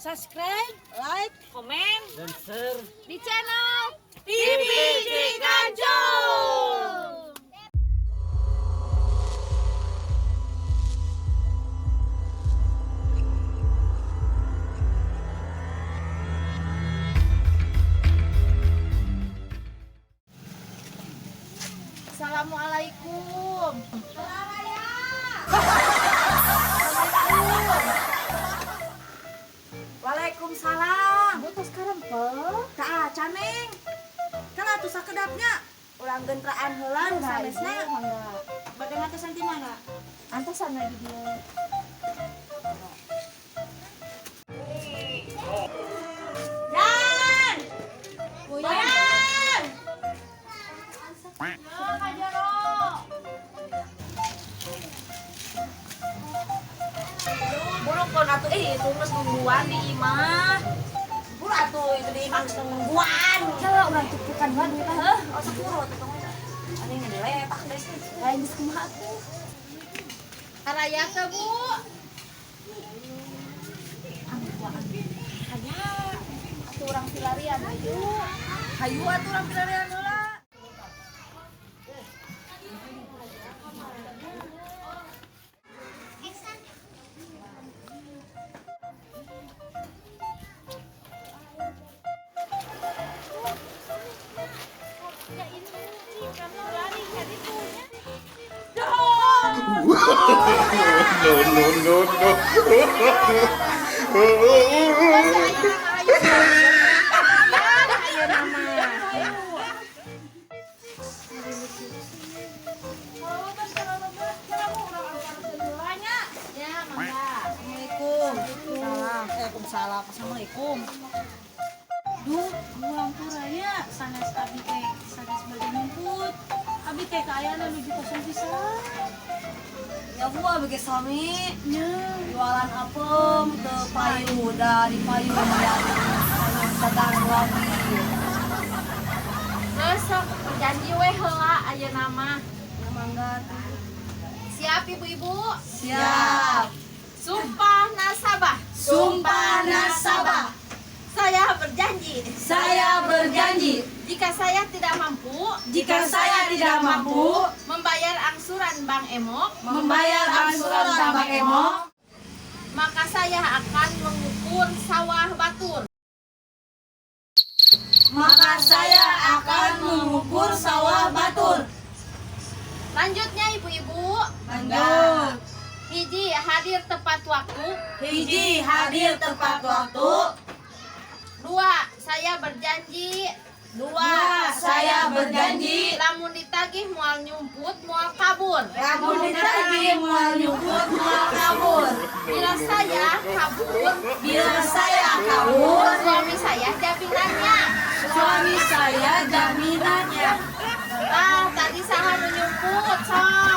Subscribe, like, komen, dan share di channel TV Ciganjur. Assalamualaikum. Waalaikumsalam. Bu tos karempel. Tah, Caneng. Kan atuh sakedapnya urang gentraan heula nu sanesna. Mangga. Bade ngantosan di mana? Antosan lagi dia. Yan! Bayan! Kak Jero. Buru kon atuh ih itu geus nungguan di imah. Buru atuh itu di imah geus nungguan. Kala urang tupukan heula duitna heuh. Oh, sepuro atuh tong. Ani ngedilepak geus. Lain geus kumaha atuh. Araya teh, Bu. Aya. Atuh urang pilarian hayu. Hayu atuh urang pilarian heula. No, no, no, no. Ya, mangga. Assalamualaikum. Salam. Waalaikumsalam. Assalamualaikum. Duh, pulang raya sanes abi teh sanes bade nyumput. Abi teh kaayana nuju kosong pisan. Ya bu, abi ge sami. Nya, Jualan apem teu payu da di payu aya anu dagang lagi. Geus sok janji we heula ayeuna mah. Ya mangga. Siap ibu-ibu? Siap. Sumpah nasabah. Sumpah nasabah. Saya berjanji Saya berjanji jika saya tidak mampu jika saya tidak mampu membayar angsuran Bank Emok, membayar angsuran Bank Emok, maka saya akan mengukur sawah batur. maka saya akan mengukur sawah batur. Lanjutnya ibu-ibu, Lanjut. hiji hadir tepat waktu, Hiji hadir tepat waktu. dua saya berjanji, Dua, saya berjanji lamun ditagih moal nyumput, moal kabur. lamun ditagih moal nyumput moal kabur. Bila saya kabur, Bila saya kabur, suami saya jaminannya. suami saya jaminannya. Ah, tadi saha nu nyumput, sok.